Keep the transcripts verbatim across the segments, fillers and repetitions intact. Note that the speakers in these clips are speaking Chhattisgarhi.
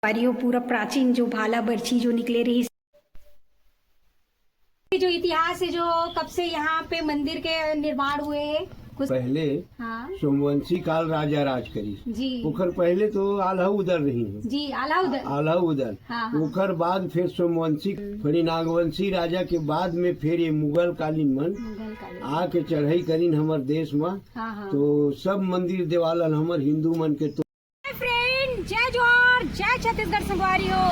और ये पूरा प्राचीन जो भाला बरछी जो निकले रही, जो इतिहास है, जो कब से यहाँ पे मंदिर के निर्माण हुए हैं कुछ। पहले हाँ। सोमवंशी काल राजा राज करी। जी। ओकर पहले तो आल्हा उदल रही है। जी, आल्हा उदल। आल्हा उदल। हाँ, हाँ। ओकर बाद फिर सोमवंशी, हम्म। फड़ी नागवंशी राजा के बाद में फिर ये मुगल कालीन मन मुगल कालीन। आके चढ़ाई करिन हमर देश में। हाँ, हाँ। तो सब मंदिर देवालन हमर हिंदू मन के तो हाय फ्रेंड, जय जोहार, जय छत्तीसगढ़ संगवारी हो।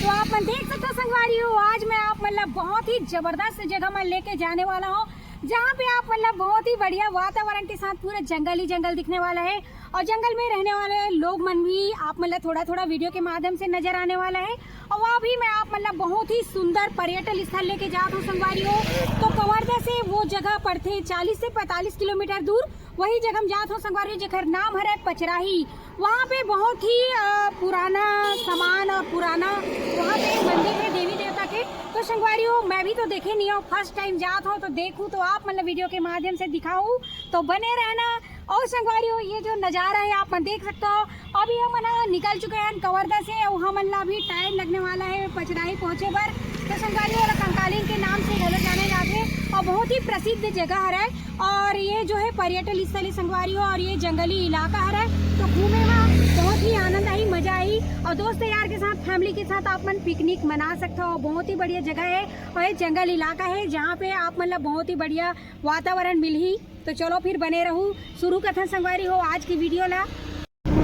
तो आप मन देख सकते हो संगवारी हो, आज मैं आप मतलब बहुत ही जबरदस्त जगह में लेके जाने वाला हूँ, जहाँ पे आप मतलब बहुत ही बढ़िया वातावरण के साथ पूरा जंगल ही जंगल दिखने वाला है और जंगल में रहने वाले लोग मन भी आप मतलब थोड़ा थोड़ा वीडियो के माध्यम से नजर आने वाला है। और वहाँ भी मैं आप मतलब बहुत ही सुंदर पर्यटन स्थल लेके जात हूँ संगवारी हो। तो कवर्धा से वो जगह पड़थे चालीस से पैंतालीस किलोमीटर दूर, वही जगह हम जात हूँ संगवारी हो, जेकर नाम हरे पचराही। वहाँ पे बहुत ही अ, पुराना सामान और पुराना वहाँ पे मंदिर है देवी देवता के। तो संगवारी हो, मैं भी तो देखे नहीं हूँ, फर्स्ट टाइम जात हूँ, तो देखूँ तो आप मतलब वीडियो के माध्यम से दिखाऊँ, तो बने रहना। और संगवारी हो, ये जो नज़ारा है आप मन देख सकते हो, अभी हमन ह निकल चुके हैं कवर्धा से, अउ हमन ला अभी टाइम लगने वाला है पचराही पहुँचे बर। तो संगवारी हो, कंकालीन के नाम से घलो जाने जाथे और बहुत ही प्रसिद्ध जगह हरे। और ये जो है पर्यटन स्थली संगवारी हो, और ये जंगली इलाका हरे, तो घूमे में बहुत ही आनंद आई, मजा आई। और दोस्त यार के साथ, फैमिली के साथ आप मन पिकनिक मना सकते हो। बहुत ही बढ़िया जगह है और ये जंगल इलाका है, जहाँ पे आप मतलब बहुत ही बढ़िया वातावरण मिलही। तो चलो फिर बने रहू, शुरू करथन संगवारी हो आज की वीडियो ला।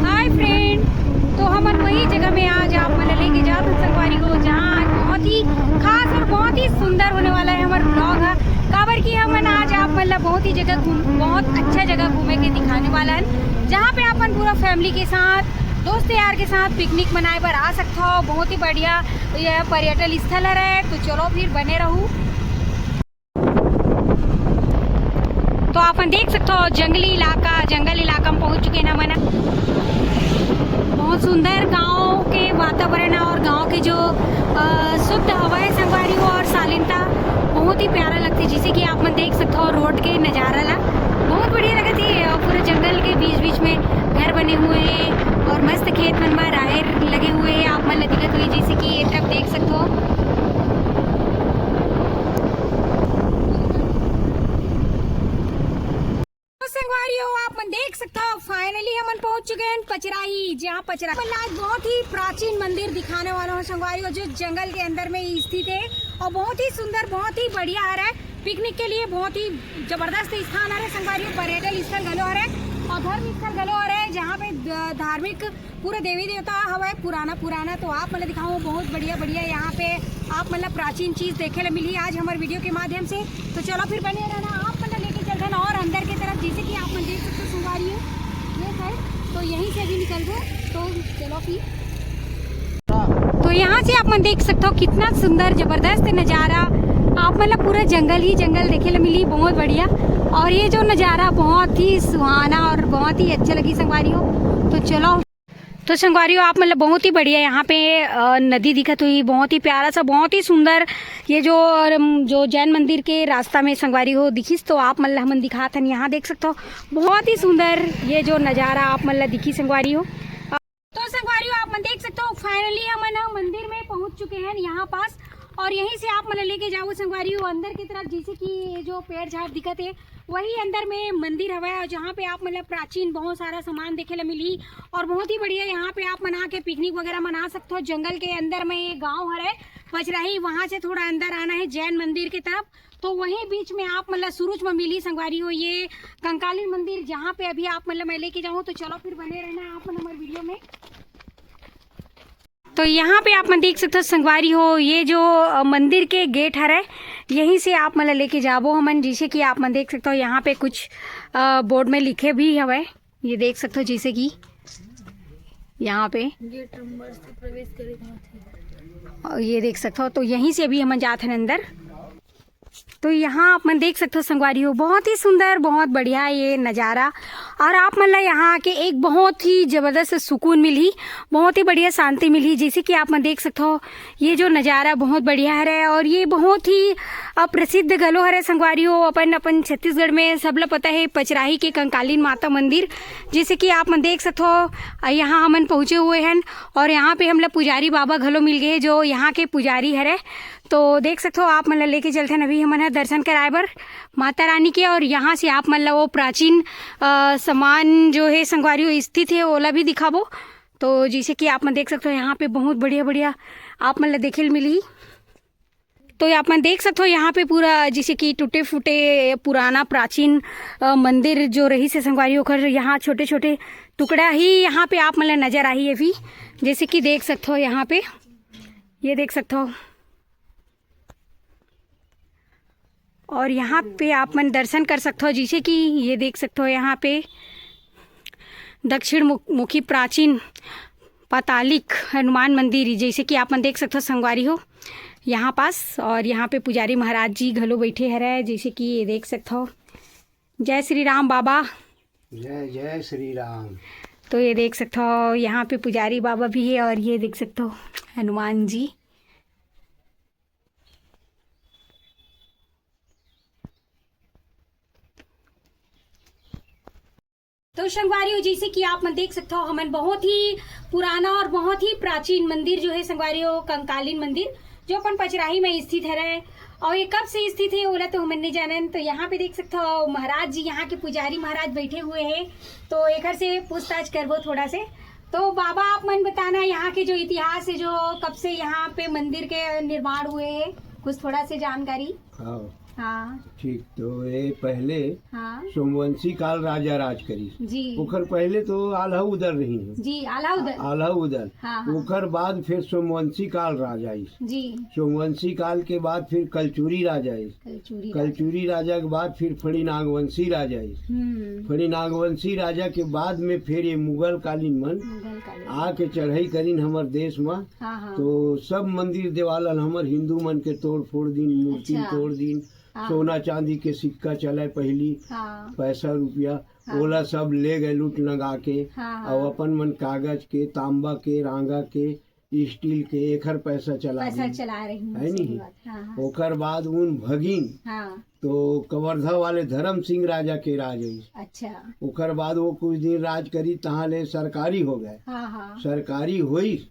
हाय फ्रेंड, तो हमन वही जगह में आज आप मन लेके जात हन संगवारी हो, जहाँ आज बहुत ही खास और बहुत ही सुंदर होने वाला है हमारा ब्लॉग है। काबर कि हमन आज आप मन ला बहुत ही जगह घूम, बहुत अच्छा जगह घूमे के दिखाने वाला है, जहाँ पे अपन पूरा फैमिली के साथ, दोस्त यार के साथ पिकनिक मनाए बर आ सकता हो। बहुत ही बढ़िया यह पर्यटन स्थल है, तो चलो फिर बने रहू। तो आप मन देख सकते हो जंगली इलाका, जंगल इलाका में पहुंच चुके हैं हमन। बहुत सुंदर गांव के वातावरण और गांव के जो अ, शुद्ध हवा है संगवारी हो और शालीनता बहुत ही प्यारा लगती है। जैसे कि आप मन देख सकते हो रोड के नज़ारा ला, बहुत बढ़िया लगत है। अ, पूरे जंगल के बीच बीच में घर बने हुए हैं और मस्त खेत मन में राहेर लगे हुए हैं, आप मन ला दिखत हुई, जैसे कि ये तरफ देख सकते हो। तो संगवारी हो, आप मन देख सकते हो, फाइनली हमन पहुंच चुके हैं पचराही, जहाँ पचराही मतलब आज बहुत ही प्राचीन मंदिर दिखाने वाला हूँ संगवारी हो, जो जंगल के अंदर में ही स्थित है और बहुत ही सुंदर, बहुत ही बढ़िया हरे पिकनिक के लिए, बहुत ही जबरदस्त स्थान हरे संगवारी हो, पर्यटन स्थल घलो हरे और धर्म स्थल घलो हरे, जहाँ पे ध-, धार्मिक पूरा देवी देवता हवय पुराना पुराना। तो आप मन ला दिखाऊँ बहुत बढ़िया बढ़िया यहाँ पे आप मन ला प्राचीन चीज देखे ला मिलही आज हमर वीडियो के माध्यम से। तो चलो फिर बने रहना, आप मन ला लेके चलथन और अंदर के तरफ, जैसे कि आप मन देख सकते हो संगवारी हो ये साइड, तो यहीं से अभी निकलबो। तो चलो फिर, तो यहाँ से आप मन देख सकते हो कितना सुंदर जबरदस्त नज़ारा। आप मन ला पूरा जंगल ही जंगल देखे ला मिली, बहुत बढ़िया। और ये जो नज़ारा बहुत ही सुहाना और बहुत ही अच्छा लगी संगवारी हो। तो चलो, तो संगवारी हो, आप मन ला बहुत ही बढ़िया यहाँ पे अ, नदी दिखत हुई, बहुत ही प्यारा सा, बहुत ही सुंदर। ये जो अम, जो जैन मंदिर के रास्ता में संगवारी हो दिखिस, तो आप मन ला हमन दिखात हन। यहाँ देख सकते हो बहुत ही सुंदर ये जो नज़ारा आप मन ला दिखी संगवारी हो। तो संगवारी हो, आप मन देख सकते हो, फाइनली हमन ह मंदिर में पहुंच चुके हैं यहाँ पास। और यहीं से आप मन ला लेके जाऊँ संगवारी हो अंदर की तरफ, जैसे कि ये जो पेड़ झाड़ दिखत है, वही अंदर में मंदिर हवय, और जहाँ पे आप मन ला प्राचीन बहुत सारा सामान देखे ला मिली और बहुत ही बढ़िया यहाँ पे आप मन आके पिकनिक वगैरह मना सकते हो। जंगल के अंदर में ये गांव हरे पचराही, वहाँ से थोड़ा अंदर आना है जैन मंदिर की तरफ, तो वहीं बीच में आप मन ला शुरू में मिली संगवारी हो ये कंकाली मंदिर, जहाँ पे अभी आप मन ला मैं लेके जाऊँ। तो चलो फिर बने रहना आप मन हमारे वीडियो में। तो यहाँ पे आप मन देख सकते हो संगवारी हो, ये जो अ, मंदिर के गेट हरे, यहीं से आप मन ला लेके जाबो हमन। जैसे कि आप मन देख सकते हो यहाँ पे कुछ अ, बोर्ड में लिखे भी हवे, ये देख सकते हो जैसे कि यहाँ पे गेट नंबर से प्रवेश करे के होथे। और ये देख सकते हो, तो यहीं से अभी हमन जात हन अंदर। तो यहाँ आप मन देख सकते हो संगवारी हो, बहुत ही सुंदर, बहुत बढ़िया ये नज़ारा। और आप मन ला यहाँ आके एक बहुत ही ज़बरदस्त सुकून मिलही, बहुत ही बढ़िया शांति मिलही। जैसे कि आप मन देख सकते हो, ये जो नज़ारा बहुत बढ़िया हरे और ये बहुत ही अ, प्रसिद्ध घलो हरे संगवारी हो। अपन अपन छत्तीसगढ़ में सबला पता है पचराही के कंकालीन माता मंदिर, जैसे कि आप मन देख सकते हो, अ, यहाँ हमन पहुँचे हुए हैं और यहाँ पे हमला पुजारी बाबा घलो मिल गए, जो यहाँ के पुजारी हरे। तो देख सकते हो, आप मन ला लेके चलथन अभी हमन ह दर्शन कराए बर माता रानी के। और यहाँ से आप मन ला वो प्राचीन अ, सामान जो है संगवारी हो स्थित है, ओला भी दिखाबो। तो जैसे कि आप मन देख सकते हो, यहाँ पे बहुत बढ़िया बढ़िया आप मन ला देखे ल मिलही। तो आप मन देख सकते हो, यहाँ पे पूरा जैसे कि टूटे फूटे पुराना प्राचीन अ, मंदिर जो रहिस हे संगवारी, ओकर यहाँ छोटे छोटे टुकड़ा ही यहाँ पे आप मन ला नजर आही अभी। जैसे कि देख सकते हो यहाँ पे, ये देख सकते हो। और यहाँ पे आप मन दर्शन कर सकते हो, जैसे कि ये देख सकते हो यहाँ पे दक्षिण मुख-, मुखी प्राचीन पातालिक हनुमान मंदिर, जैसे कि आप मन देख सकते हो संगवारी हो यहाँ पास। और यहाँ पे पुजारी महाराज जी घलो बैठे हरे, जैसे कि ये देख सकते हो। जय श्री राम बाबा। जय जय श्री राम। तो ये देख सकते हो यहाँ पे पुजारी बाबा भी है और ये देख सकते हो हनुमान जी। तो संगवारी हो, जैसे कि आप मन देख सकते हो, हमन बहुत ही पुराना और बहुत ही प्राचीन मंदिर जो है संगवारी हो, कंकालीन मंदिर जो अपन पचराही में स्थित हरे, और ये कब से स्थित है ओला तो हमन नहीं जानन। तो यहाँ पे देख सकते हो महाराज जी, यहाँ के पुजारी महाराज बैठे हुए हैं, तो एकर से पूछताछ करबो थोड़ा से। तो बाबा, आप मन बताना, यहाँ के जो इतिहास है, जो कब से यहाँ पे मंदिर के निर्माण हुए हैं, कुछ थोड़ा से जानकारी। हाँ। हाँ। ठीक, तो ये पहले हाँ। सोमवंशी काल राजा राज करी। जी। ओकर पहले तो आल्हा उदल रही है। जी, आल्हा उदल। आल्हा उदल। हाँ, हाँ। ओकर बाद फिर सोमवंशी काल राज आइस। जी। सोमवंशी काल के बाद फिर कलचुरी राज आइस। कलचुरी राजा। कलचुरी राजा के बाद फिर फणी नागवंशी राजा आइस। हम्म। फणी नागवंशी राजा के बाद में फिर ये मुगल कालीन मन मुगल कालीन। आके चढ़ाई करिन हमर देश में। हाँ, हाँ। तो सब मंदिर देवाल हमर हिंदू मन के तोड़ फोड़ दिन, मूर्ति अच्छा। तोड़ दिन। हाँ। सोना चांदी के सिक्का चले पहली, हाँ। पैसा रुपया, हाँ। ओला सब ले गए लूट लगा के। हाँ, हाँ। और अपन मन कागज के, तांबा के, रांगा के, स्टील के, एखर पैसा चला पैसा रही। चला रही हूँ, है सही नहीं? बात। हाँ, हाँ। ओकर बाद उन भगिन, हाँ। तो कवर्धा वाले धर्म सिंह राजा के राज है। अच्छा। ओकर बाद वो कुछ दिन राज करी, तहाँ ले सरकारी हो गए। हाँ, हाँ। सरकारी होइस,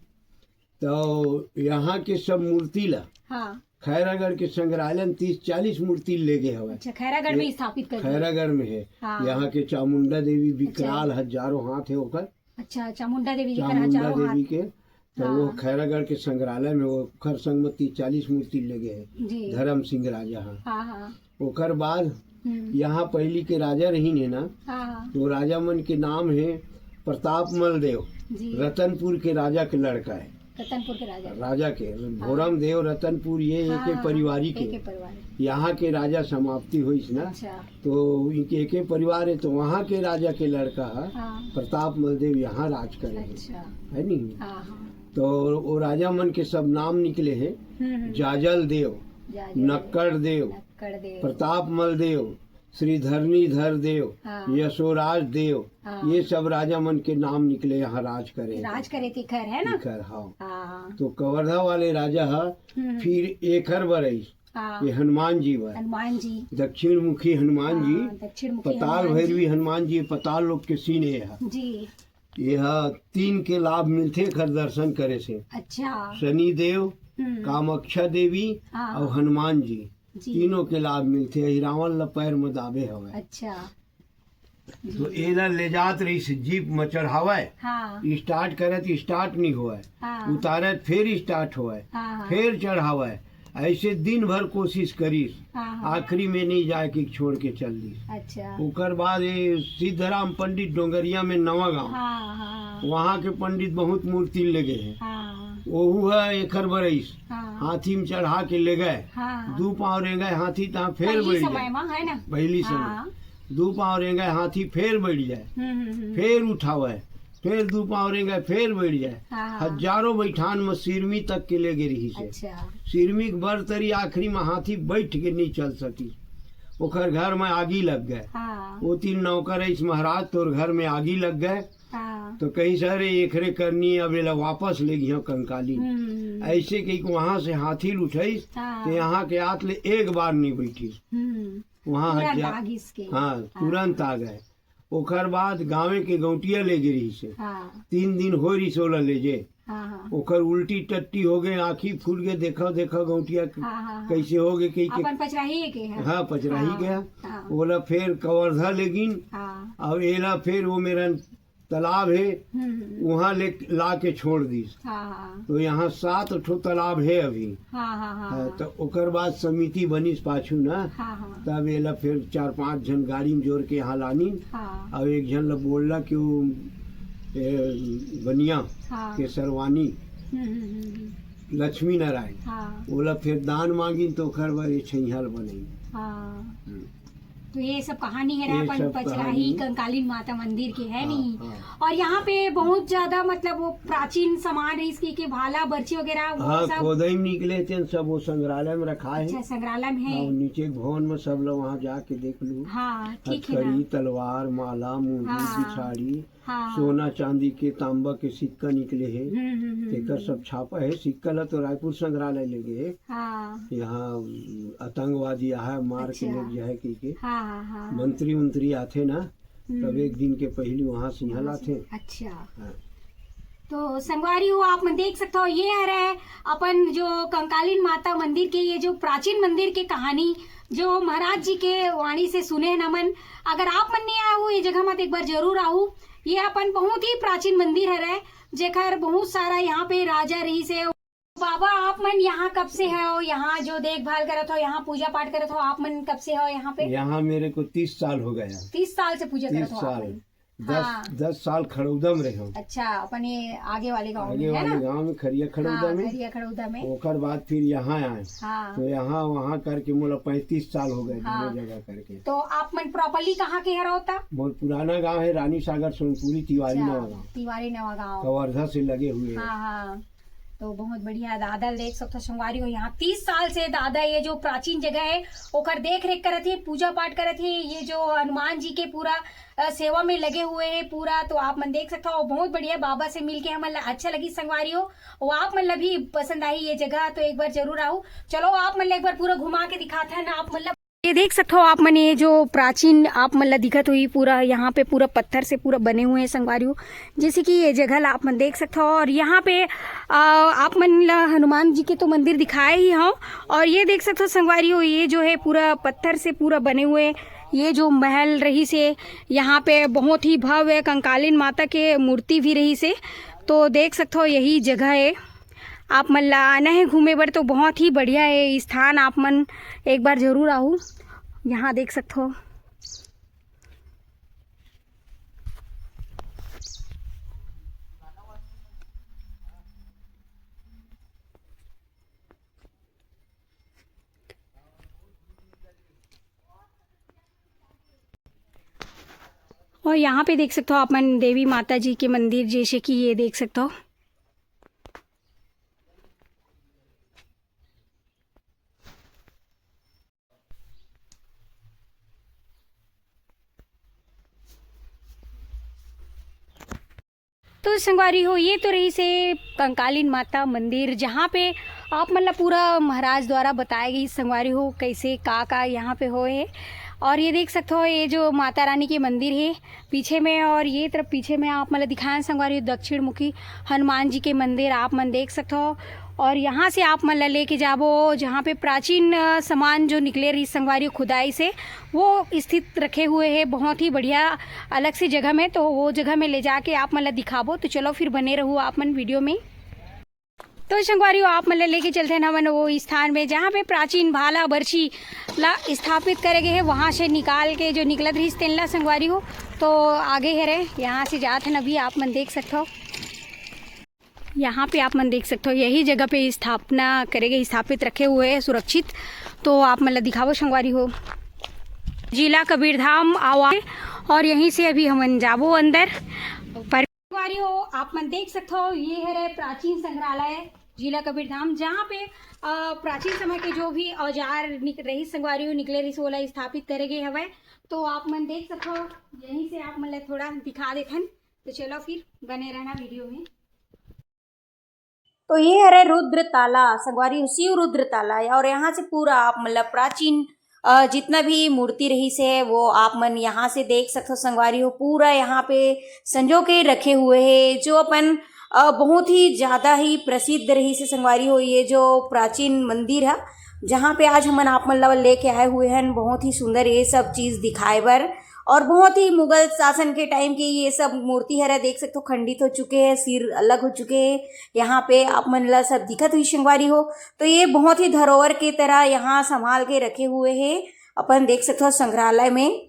तो यहाँ के सब मूर्ति ला हाँ। खैरागढ़ के संग्रहालय में तीस चालीस मूर्ति ले गए हवे। अच्छा, खैरागढ़ में ये स्थापित कर दिया। खैरागढ़ में है। हाँ। यहाँ के चामुंडा देवी विकराल अच्छा। हजारों हाथ है ओकर। अच्छा, चामुंडा देवी जी का चामुंडा हजारों देवी हाथ। के, तो वो हाँ। खैरागढ़ के संग्रहालय में वो खर संग में तीस चालीस मूर्ति ले गए हैं। जी। धर्म सिंह राजा, हाँ। हाँ, हाँ। ओकर बाद हम्म। यहाँ पहली के राजा रहीन है ना, हाँ, हाँ। तो राजा मन के नाम है प्रताप मल देव, जी। रतनपुर के राजा के लड़का है। रतनपुर के राजा। राजा के, हाँ। भोरम देव रतनपुर, ये हाँ, एक हाँ, परिवारी एक के। एक परिवार। यहाँ के राजा समाप्ति होइस ना, अच्छा। तो इनके एक एक परिवार है, तो वहाँ के राजा के लड़का है, हाँ। प्रताप मल देव यहाँ राज करे है। अच्छा। है नहीं? हाँ, हाँ। तो वो राजा मन के सब नाम निकले हैं, हम्म, हम्म। जाजल देव, जाजल देव, नक्कड़ देव, नक्कड़ देव। प्रताप मल देव, श्री धरणीधर देव, हाँ। यशोराज देव, हाँ। ये सब राजा मन के नाम निकले यहाँ राज करे। राज करे तिखर, है ना? तिखर, हाँ। हाँ। तो कवर्धा वाले राजा हा, हम्म। फिर एखर बर आइस, हाँ। ये हनुमान जी बर। हनुमान जी। दक्षिण मुखी हनुमान जी, हाँ, दक्षिण मुखी पताल हनुमान जी। भैरवी हनुमान जी, पताल लोक के सीन ये हा। जी। ये हा तीन के लाभ मिलथे एखर दर्शन करे से। अच्छा। शनि देव, हम्म। कामाख्या देवी हाँ। और हनुमान जी, जी। तीनों के लाभ मिलथे। यही रावण ला पैर में दाबे हवय। अच्छा। तो एला ले जात रहिस जीप में चढ़ावय, हाँ। स्टार्ट करत स्टार्ट नहीं होवय, हाँ। उतारत फिर स्टार्ट होवय, हाँ, हाँ। फिर चढ़ावय, ऐसे दिन भर कोशिश करिस, हाँ, हाँ। आखिरी में नहीं जाए के छोड़ के चल दिस। अच्छा। ओकर बाद ये सिद्धराम पंडित डोंगरिया में नवा गांव, हाँ, हाँ। वहाँ के पंडित बहुत मूर्ति ले गए हैं। हाँ। ओहू है एखर बरईस, हाँ। हाथी में चढ़ा के ले गए, हाँ। दू पाँव रेंगे हाथी तहाँ फेर पहली बैठ समय जाए। में, है ना? पहली समय। हाँ। दू पाँव रेंगे हाथी फेर बैठ जाए, हम्म, हम्म, हम्म। फेर उठावे, फेर दू पाँव रेंगे, फेर बैठ जाए। हाँ, हाँ। हजारों बैठान में सिरमी तक के ले गे रहिस हे। अच्छा। सिरमी के बर तरी आखिरी में हाथी बैठ के नहीं चल सकी। ओकर घर में आगी लग गए। हाँ। वो तीन नौकर ऐस महाराज, तोर घर में आगी लग गए। हाँ। तो कहीं सर एकरे करनी, अब एला वापस ले गई कंकाली। हम्म। ऐसे कही वहां से हाथी ल उठाइस, हाँ। तो यहाँ के आत ले एक बार नहीं बैठी। हम्म। वहाँ पूरा हजा-, दाग इसके। हाँ, हाँ। तुरंत आ गए। ओकर बाद गाँवे के गौटिया ले गे रहिस हे। हाँ। तीन दिन हो रहिस ओला ले जे। हाँ, हाँ। ओकर उल्टी टट्टी हो गए, आँखी फूट गए, देखा, देखा गौटिया क-, हाँ, हाँ, हाँ। कैसे हो गए, कही के अपन पचराही के है। हाँ, पचराही हाँ, के है। हाँ। ओला फेर कवर्धा ले गिन, हाँ। और एला फेर वो मेरन तालाब हे, हम्म, हम्म। वहाँ ले ला के छोड़ दीस। हाँ, हाँ। तो यहाँ सात ठो तालाब हे अभी। हाँ, हाँ, हाँ, हाँ, हाँ। तो ओकर बाद समिति बनिस पाछू ना, हाँ, हाँ। तब एला फिर चार पांच झन गाड़ी में जोर के यहाँ लानिन, हाँ। और एक झन ला बोलला कि वो, ए, बनिया हाँ। के सरवानी हम्म, हम्म, हम्म, हम्म। लक्ष्मी नारायण, हाँ। ओला फिर दान मांगिन तो ओकर बर ये छइहा ल बनाइन। हाँ। हम्म। तो ये सब कहानी है ये अपन सब पचराही कहानी। कंकालीन माता मंदिर के, है हाँ, नहीं? हाँ। और यहाँ पे बहुत ज्यादा, मतलब, वो प्राचीन सामान रहिस के, के भाला, बर्ची वगैरह, वो हाँ, सब। खोदई में निकले थे, सब वो संग्रहालय में रखा है। अच्छा, संग्रहालय में है। हाँ, नीचे भवन में सब लोग वहाँ जाके देख लू। हाँ, ठीक है हथकड़ी, ना। तलवार, माला, मुंडी, हाँ। पिछाड़ी, हाँ। सोना चांदी के, तांबा के सिक्का निकले हे। हम्म, हम्म, हम्म, तेकर हम्म। सब छापा हे। सिक्का ला तो रायपुर संग्रहालय ले गए हे। हाँ। यहाँ आतंकवादी आहा मार के अच्छा। लोग जाए कही के। हाँ, हाँ, हाँ। मंत्री उंत्री आथे ना, हम्म। तब एक दिन के पहली वहाँ से यहाँ वहाँ से। लाथे। अच्छा। हाँ। तो संगवारी हो, आप मन देख सकते हो, ये हरे अपन जो कंकालीन माता मंदिर के, ये जो प्राचीन मंदिर के कहानी जो महाराज जी के वाणी से सुने हन हमन। अगर आप मन नहीं आए हो ये जगह मत, एक बार जरूर आओ। ये अपन बहुत ही प्राचीन मंदिर हरे, जेकर बहुत सारा यहाँ पे राजा रहिस हे। बाबा, आप मन यहाँ कब से हो? यहाँ जो देखभाल करत हो, यहाँ पूजा पाठ करत हो, आप मन कब से हो यहाँ पे? यहाँ मेरे को तीस साल हो गया। तीस साल से पूजा करत तीस हो आप साल। मन? दस, हाँ। दस साल खड़ौदा में रहे हो। अच्छा, अपन ये आगे वाले गांव आगे में, है वाले ना? गांव में, खरिया खड़ौदा हाँ, में। खरिया खड़ौदा में। ओकर बाद फिर यहाँ आए। हाँ। तो यहाँ वहाँ करके मोला पैंतीस साल हो गए, हाँ। दोनों जगह करके। तो आप मन properly कहाँ के हरो ता? मोर पुराना गांव है रानी सागर सोनपुरी तिवारी अच्छा, नवा गांव। तिवारी नवा गांव। कवर्धा से लगे हुए हैं। हाँ, हाँ। तो बहुत बढ़िया दादा ल देख सकथो संगवारी हो, यहाँ तीस साल से दादा ये जो प्राचीन जगह है ओकर देख रेख करत हे, पूजा पाठ करत हे, ये जो हनुमान जी के पूरा, अ, सेवा में लगे हुए हैं पूरा। तो आप मन देख सकथो, बहुत बढ़िया बाबा से मिलके हमन ला अच्छा लगी संगवारी हो, और आप मन ला भी पसंद आई ये जगह तो एक बार जरूर आओ। चलो आप मन ला एक बार पूरा घुमा के दिखाते हैं ना आप मन ला। ये देख सकते हो आप मन, ये जो प्राचीन आप मन ला दिखत हुई पूरा, यहाँ पे पूरा पत्थर से पूरा बने हुए हैं संगवारी हो। जैसे कि ये जगह ला आप मन देख सकते हो, और यहाँ पे, आ, आप मन ला हनुमान जी के तो मंदिर दिखाए ही हो, और ये देख सकते हो संगवारी हो, ये जो है पूरा पत्थर से पूरा बने हुए, ये जो महल रहिस हे, यहाँ पे बहुत ही भव्य कंकालीन माता के मूर्ति भी रहिस हे। तो देख सकते हो यही जगह है। आप मन ला आना है घूमे बर तो बहुत ही बढ़िया है स्थान, आप मन एक बार जरूर आहू। यहाँ देख सकथो। और यहाँ पे देख सकते हो आप मन देवी माता जी के मंदिर, जैसे कि ये देख सकते हो। तो संगवारी हो, ये तो रहिस हे कंकालीन माता मंदिर, जहाँ पे आप मन ला पूरा महाराज द्वारा बताए गई संगवारी हो, कैसे का का यहाँ पे होए हे। और ये देख सकते हो, ये जो माता रानी के मंदिर है पीछे में, और ये तरफ पीछे में आप मन ला दिखाएं संगवारी हो, दक्षिण मुखी हनुमान जी के मंदिर आप मन देख सकते हो। और यहाँ से आप मन ला लेके जाबो जहाँ पे प्राचीन, अ, सामान जो निकले रही संगवारी हो खुदाई से, वो स्थित रखे हुए है बहुत ही बढ़िया अलग सी जगह में। तो वो जगह में ले जाके आप मन ला दिखाबो। तो चलो फिर बने रहू आप मन वीडियो में। तो संगवारी हो, आप मन ला लेके चलते हैं हमन वो स्थान में जहाँ पे प्राचीन भाला बरछी ला स्थापित करे गए है, वहाँ से निकाल के जो निकलत रहिस तेन ला संगवारी हो। तो आगे हरे, यहाँ से जात हन अभी, आप मन देख सकते हो। यहाँ पे आप मन देख सकते हो, यही जगह पे स्थापना करे गए, स्थापित रखे हुए हैं सुरक्षित। तो आप मन ला दिखाबो संगवारी हो, जिला कबीरधाम आवा, और यहीं से अभी हमन जाबो अंदर। पर संगवारी तो आप मन देख सकथो, ये हरे प्राचीन संग्रहालय जिला कबीरधाम, जहाँ पे, अ, प्राचीन समय के जो भी औजार निक-, रहिस संगवारी हो, निकले रहिस, ओला स्थापित करे गे हवय। तो आप मन देख सकथो, यहीं से आप मन ला थोड़ा दिखा देथन। तो चलो फिर बने रहना वीडियो में। तो ये हरे रुद्र ताला संगवारी हो, शिव रुद्र ताला, और यहाँ से पूरा आप मतलब प्राचीन, अ, जितना भी मूर्ति रहिस हे वो आप मन यहाँ से देख सकथो संगवारी हो। पूरा यहाँ पे संजो के रखे हुए हे, जो अपन, अ, बहुत ही ज़्यादा ही प्रसिद्ध रहिस हे संगवारी हो। ये जो प्राचीन मंदिर है, जहाँ पे आज हमन आप मन ला लेके आए हुए हैं, बहुत ही सुंदर ये सब चीज़ दिखाए बर। और बहुत ही मुगल शासन के टाइम के ये सब मूर्ति हरा देख सकथो, खंडित हो चुके हैं, सिर अलग हो चुके हैं। यहाँ पे आप मन ला सब दिखत हुई संगवारी हो। तो ये बहुत ही धरोहर के तरह यहाँ संभाल के रखे हुए हैं, अपन देख सकथो संग्रहालय में।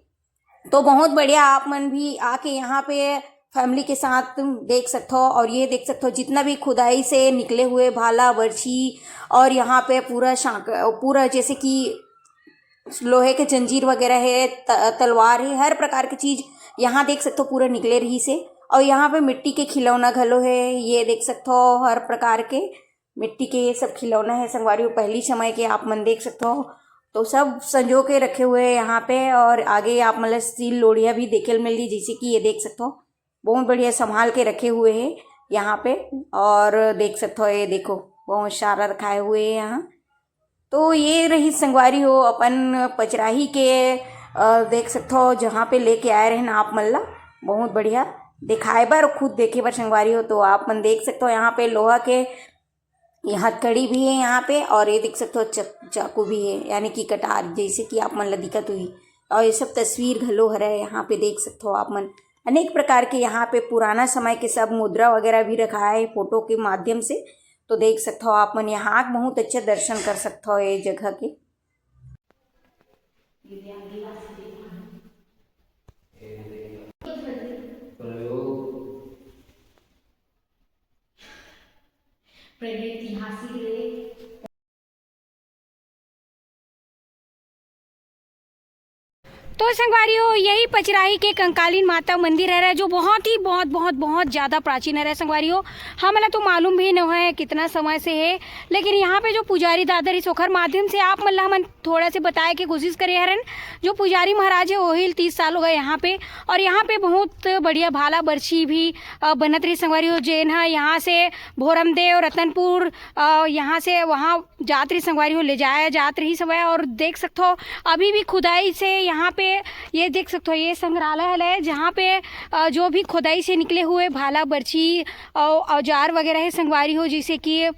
तो बहुत बढ़िया, आप मन भी आके यहाँ पे फैमिली के साथ देख सकथो। और ये देख सकथो जितना भी खुदाई से निकले हुए भाला, बर्छी, और यहाँ पे पूरा शांक-, पूरा जैसे कि लोहे के जंजीर वगैरह है, त-, तलवार है, हर प्रकार की चीज यहाँ देख सकथो पूरा निकले रहिस हे। और यहाँ पे मिट्टी के खिलौना घलो है, ये देख सकथो हर प्रकार के मिट्टी के ये सब खिलौना है संगवारी हो, पहली समय के आप मन देख सकथो। तो सब संजो के रखे हुए हैं यहाँ पे। और आगे आप मन ला स्टील लोढ़िया भी देखे ल मिलही, जैसे कि ये देख सकथो बहुत बढ़िया संभाल के रखे हुए हैं यहाँ पे। और देख सकथो, ये देखो बहुत सारा रखाए हुए हैं यहाँ। तो ये रहिस संगवारी हो अपन पचराही के, अ, देख सकथो जहाँ पे लेके आए रहेन आप मन ला, बहुत बढ़िया दिखाए बर, खुद देखे बर संगवारी हो। तो आप मन देख सकथो यहाँ पे लोहा के ये हथकड़ी भी है यहाँ पे, और ये देख सकथो च-, चाकू भी है, यानी कि कटार, जैसे कि आप मन ला दिखत हुई। और ये सब तस्वीर घलो हरे, यहाँ पे देख सकथो आप मन अनेक प्रकार के, यहाँ पे पुराना समय के सब मुद्रा वगैरह भी रखा है फोटो के माध्यम से। तो देख सकथो आप मन यहाँ बहुत अच्छे दर्शन कर सकथो ये जगह के। तो संगवारी हो, यही पचराही के कंकालीन माता मंदिर हरे, जो बहुत ही, बहुत, बहुत, बहुत ज़्यादा प्राचीन हरे संगवारी हो। हमन ला तो मालूम भी नोहे कितना समय से है, लेकिन यहाँ पे जो पुजारी दादा रहिस ओखर माध्यम से आप मन ला हमन थोड़ा से बताए के कोशिश करे हरन। जो पुजारी महाराज है, वही तीस साल हो गए यहाँ पे, और यहाँ पे बहुत बढ़िया भाला बरछी भी, अ, बनत रहिस संगवारी हो, जेन ह यहाँ से भोरमदेव, रतनपुर, अ, यहाँ से वहाँ जात रहिस संगवारी हो, ले जाया जात रहिस हवय। और देख सकथो अभी भी खुदाई से यहाँ पे, ये देख सकथो ये संग्रहालय है, जहाँ पे, अ, जो भी खुदाई से निकले हुए भाला बरछी, औ-, औजार वगैरह है संगवारी हो, जैसे कि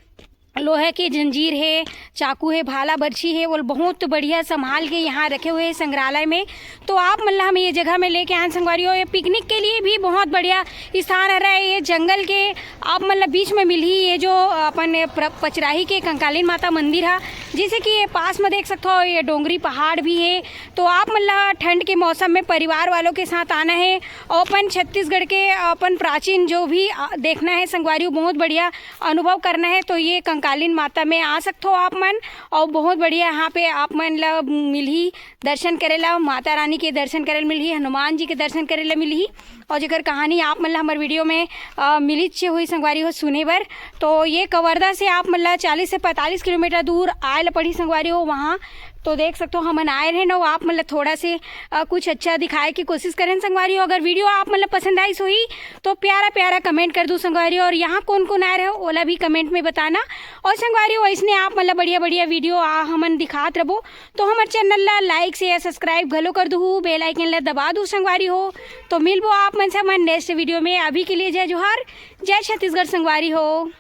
लोहे के जंजीर है, चाकू है, भाला बरछी है, वो बहुत बढ़िया संभाल के यहाँ रखे हुए हैं संग्रहालय में। तो आप मन ला हम ये जगह में लेके आए संगवारी हो, ये पिकनिक के लिए भी बहुत बढ़िया स्थान हरे। ये जंगल के आप मन ला बीच में मिलही, ये जो अपन प्र-, पचराही के कंकालीन माता मंदिर हा, जैसे कि ये पास में देख सकथो ये डोंगरी पहाड़ भी है। तो आप मन ला ठंड के मौसम में परिवार वालों के साथ आना है और अपन छत्तीसगढ़ के अपन प्राचीन जो भी, आ, देखना है संगवारी हो, बहुत बढ़िया अनुभव करना है तो ये कंकालीन माता में आ सकथो आप मन। और बहुत बढ़िया यहाँ पे आप मन ला मिलही दर्शन करे ला, माता रानी के दर्शन करे ला मिलही, हनुमान जी के दर्शन करे ला मिलही। और जेकर कहानी आप मन ला हमर वीडियो में, अ, मिलिच हुई संगवारी हो सुने बर, तो ये कवर्धा से आप मन ला चालीस से पैंतालीस किलोमीटर दूर आए ला पड़ही संगवारी हो वहाँ। तो देख सकथो हमन आए रहेन, आप मन ला थोड़ा से, अ, कुछ अच्छा दिखाए के कोशिश करेन संगवारी हो। अगर वीडियो आप मन ला पसंद आइस होही तो प्यारा प्यारा कमेंट कर दू संगवारी हो। और यहाँ कौन कौन आए रहे हो ओला भी कमेंट में बताना। और संगवारी हो, ऐसने आप मन ला बढ़िया बढ़िया वीडियो आ हमन दिखात रबो, तो हमर चैनल ला लाइक शेयर सब्सक्राइब घलो कर दूहू, बेल आइकन ला दबा दू संगवारी हो। तो मिलबो आप मन से हमर नेक्स्ट वीडियो में। अभी के लिए जय जोहार, जय छत्तीसगढ़ संगवारी हो।